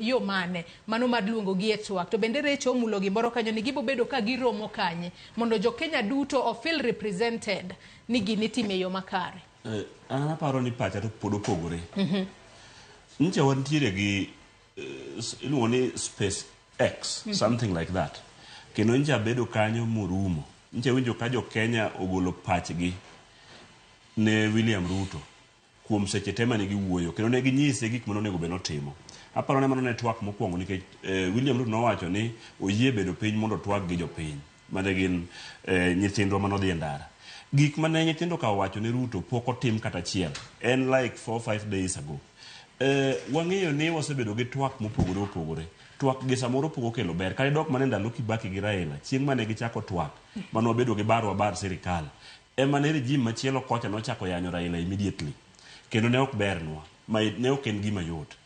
Yo mane mano mar luongo gi e twak? To bende Recho omulo gimoro kanyo ni gibo bedo ka giromo kanye mondo jo Kenya duto o feel represented ni gini itimo e yo makare. An aparo ni pacha to pod opogore. Nyicha wantiere gi iluongo ni Space X, something like that. Kendo nyicha bedo kanyo morumo. Nyicha winjo ka jo Kenya ogolo pachgi ne William Ruto kuom seche te mane giwuoyo kendo ne ginyise gik mane onego bed notimo. Aparo ni mano ne twak mokwongo nikech William Ruto nowacho ni oyie bedo piny mondo otwag gi jopiny mane gin nyithindwa mane odhi e ndara. Gik mane nyithindo ka owacho ne Ruto pok otim kata achiel. En like 4-5 days ago. Wang'eyo ni wasebedo gi twak mopogore opogore. Twak gi samoro pok okelo ber. Kata idok mana e ndalo Kibaki gi Raila, chieng' mane gichako twak, mane wabedo gi barwa bar sirikal, ema ne regime machielo kocha nochako yanyo Raila immediately. Kendo ne ok bernwa. Ma ne ok en gima yot.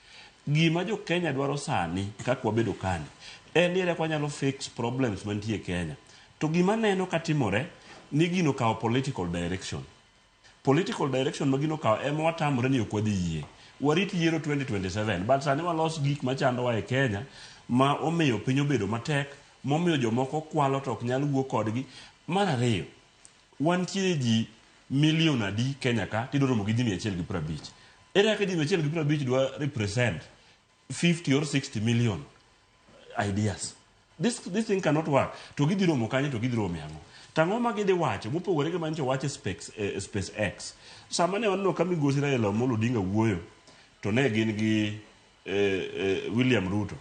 Gima jo Kenya dwaro sani, kaka wabedo kani, en ni ere kaka wanyalo fix problems mantie e Kenya. To gima aneno katimore, ni gino okawo political direction. Political direction ma gino okawo ema watamore ni ok wadhi yie. Warit yiero 2027, but sani walos gik machandowa e Kenya ma omiyo piny obedo matek, momiyo jomoko kwalo to ok nyal wuo kodgi. Mar ariyo, wantie ji milion adi Kenya ka tidwa romo gi ji 150. Ere kaka ji 150 dwa represent 50 or 60 million ideas? This thing cannot work. To gidhi romo kanye to gidhi romo e ang'o? To ang'o ma gidhi wacho mopogore gi manyicho wach e Space X? Sama ne waneno ka migosi Raila Amolo Odinga wuoyo, to ne gin gi William Ruto.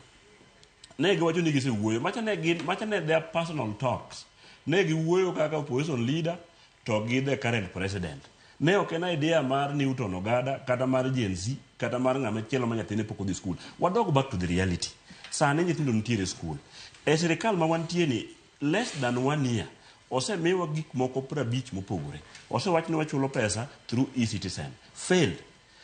Ne giwacho ni gisewuoyo. Macha ne gin, macha ne their personal talks. Ne giwuoyo kaka opposition leader to gi the current president. Ne ok en idea mar Newton Ogada, kata mar Gen Z, kata mar ng'ama chielo ma nyathine pok odhi school. Wadog back to the reality. Sani nyithindo nitiere e school. E sirikal ma wantie ni, less than one year, osemiwa gik moko 50 mopogore. Osewach ni wachulo pesa through e-Citizen. Failed.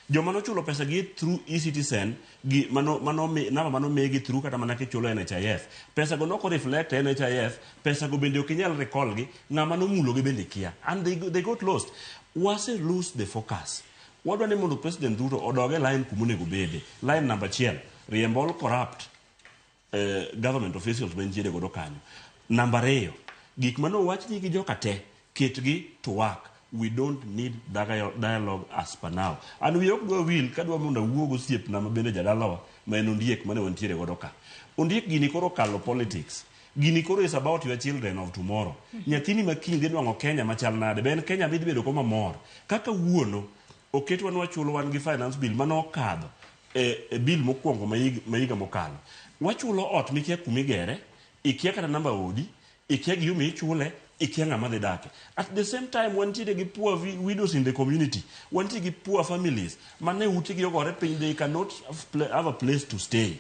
Joma nochulo pesa gi through e-Citizen gi mano mano mi, namba mano migi through kata mana kichulo NHIF. Pesa go noko reflect e NHIF, pesa go bende ok inyal recall gi, ng'ama nomulo gi bende kia. And they got lost. Wase lose the focus. Wadwa ni mondo President Ruto odog e line kuma onego obede. Line number achiel, riemb all corrupt government officials mantiere godo kanyo. Namba ariyo, gik mane owachni gi joka te, ketgi to work. We don't need dialogue as per now. An wiya ok dwa wil kadwa mondo awuo gosiepna ma bende jadalawa ma en Ondiek mane wantiere godo ka. Ondiek gini koro okalo politics. Gini koro is about your children of tomorrow. Nyathini ma kiny dhi nwang'o Kenya machal nade? Be en Kenya midhi bedo go mamor? Kaka wuono, oketwa ni wachulo wan gi finance bill mane okadho e bill mokwongo ma higa mokalo. Wachulo ot mikia kuma igere, ikia kata namba odi, ikia gimomiyo ichule, ikia ng'ama dhi dake. At the same time wantiere gi poor widows in the community, wantie gi poor families mane utegi ogore piny, they cannot have a place to stay.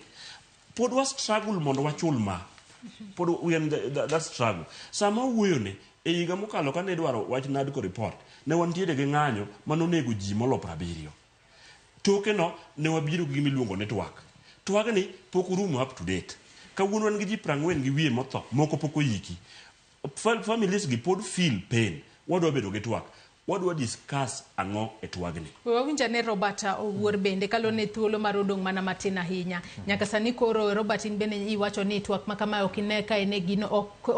Pod wa struggle mondo wachul ma. Pod we are in that struggle. Sama wuoyo ne, e higa mokalo kane idwaro wach NADCO report, ne wantiere gi ng'anyo manonego ji molo 70. Toke no ne wabiro gi gima iluongo ni twak. Twagni pok orumo up to date. Kawuono wan gi ji 40 gi wiye motho, moko pok oyiki. Families gi pod feel pain. Wadwa bedo gi twak. Wadwa discuss ang'o e twagni? We wawinj ane Robert Owuor bende kaluwore ni thuolo mar odong' mana matin ahinya. Nyaka sani koro Robert in bende iwacho ni twak ma kamae ok ine ka en e gino ok